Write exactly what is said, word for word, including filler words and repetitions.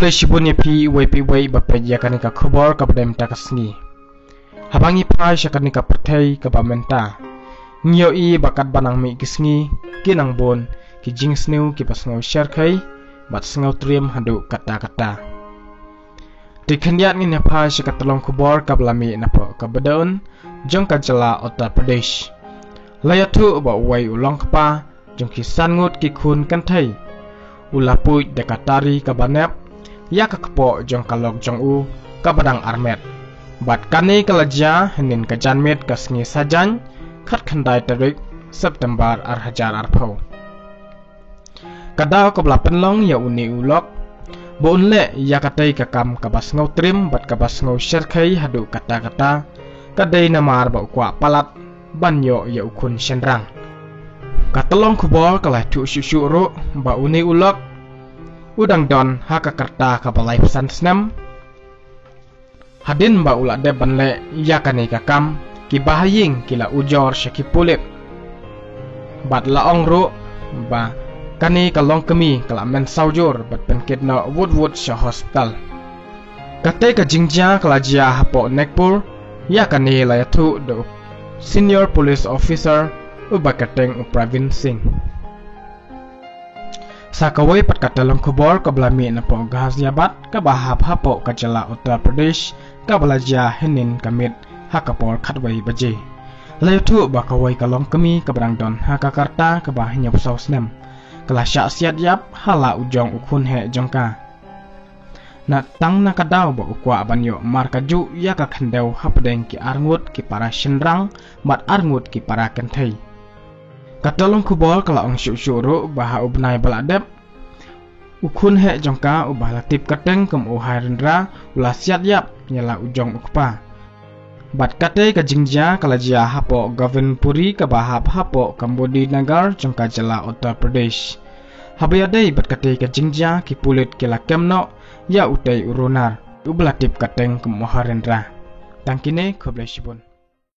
Khublei shibun ïa phi uwei pa uwei ba peit ïa kane ka khubor kaba dei mynta ka sngi. Haba ngi phai sha kane ka pyrthei kaba mynta, ngi ïohi ba katba nang mih ki sngi ki nang bun ki jingsniew kiba sngew shyrkhei bad sngew triem haduh katta katta. Te khyndiat ngin ïa phai sha ka tyllong khubor kaba la mih napoh ka Badaun jong ka jylla Uttar Pradesh. La ïathuh ba uwei u long kpa jong ki san ngut ki khun kynthei u la puit da ka tari kaba nep ïa ka kpoh jong ka lok jong u kaba dang armet. Bad kane ka la jia hynnin ka janmiet ka sngi Saitjaiñ, khatkhyndai tarik September ar hajar arphew. Ka daw kaba la pynlong ïa une u lok ba un leh ïa katei ka kam kaba sngew triem bad kaba sngew shyrkhei haduh katta katta ka dei namar ba u kwah palat ban ïoh ïa u khun shynrang. Ka tyllong khubor ka la ïathuh shuh shuh ruh ba une u lok u dang don ha ka rta kaba laiphew san snem. Hadien ba u la dep ban leh ïa kane ka kam, ki bahaïing ki la ujor sha ki pulit. Bad la ong ruh ba kane ka longkmie ka la men sawjur bad pynkit noh wut wut sha hospital. Katei ka jingjia ka la jia hapoh Nagpur, ïa kane la ïathuh da u Senior Police Officer uba kyrteng u Pravin Singh. Sa kawei pat ka tyllong khubor kaba la mih napoh Ghaziabad kaba hap hapoh ka jylla Uttar Pradesh, kaba la jia hynnin ka miet ha ka por khatwei baje. La ïathuh ba kawei ka longkmie kaba dang don ha ka rta kaba hynñiewphew saw snem ka la shah siat ïap ha la u jong u khun heh jong ka. Na tang na ka daw ba u kwah ban ïoh markajuh ïa ka khyndew hapdeng ki arngut ki para shynrang bad arngut ki para kynthei. Ka tyllong khubor ka la ong shuh shuh ruh ba ha u bnai ba la dep, u khun heh jong ka uba la tip kyrteng kum u Harendra u la siat ïap ïa la u jong u kpa. Bad katei ka jingjia ka la jia hapoh Govindpuri kaba hap hapoh ka Modi Nagar jong ka jylla Uttar Pradesh. Haba ïadei bad katei ka jingjia, ki pulit ki la kem noh ïa utei u runar uba la tip kyrteng kum u Harendra. Tang kine, khublei shibun.